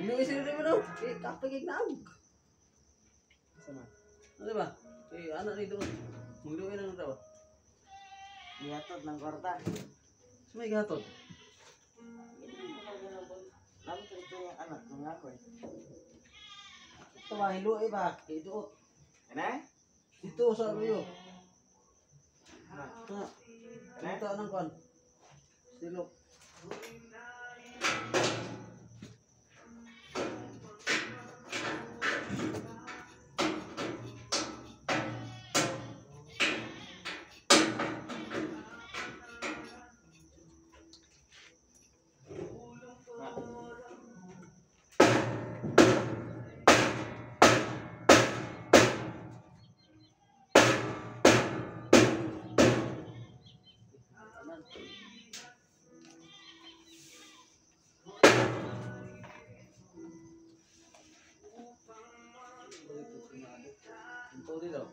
Hiluoy sila rin mo no. Eh, kape kay naog. Sama. Ano ba? Eh, anak ni doon. Magluoy na lang daw. Gihatod ng kwarta. Sa may gatod. Lalo ko ito yung anak ng ako eh. Ito ba, hiluoy ba? Kay doot. Ano? Dito sa Rio. Ano? Ha. Kita ng kwan. Silok. Tanan. Ito dito.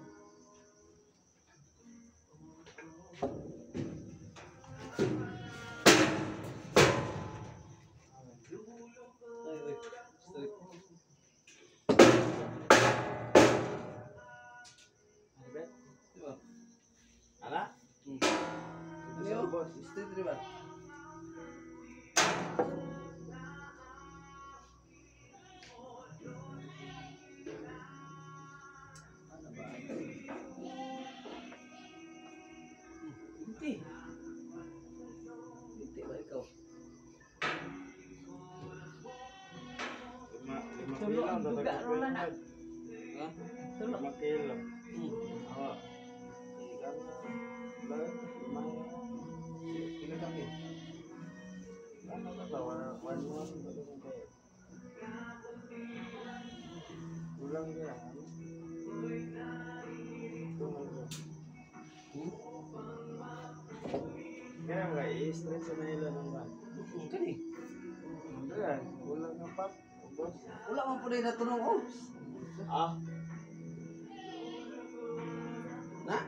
Ay, ay. Straight. Ano ba? Diba? Ala? Hmm. Ano yun? Straight, diba? Ano ba? Hindi. Hindi ba ikaw? Lima Tulo kilo ang ang duga, tatagpapin. rola na. Ha? Tulo. 5 kilo. Hmm. Oo. Ikan. Ba? Lima. Pila kami? Ano ba ba? One, one, one. Ano ba kayo? Kulang niya. Ano? Kulang niya. Hmm? Kaya mga i-stress sa nila ng ba? Kani? Hindi yan. Kulang ng pap. Boss. Wala man po na natunong oh. Ah. Na?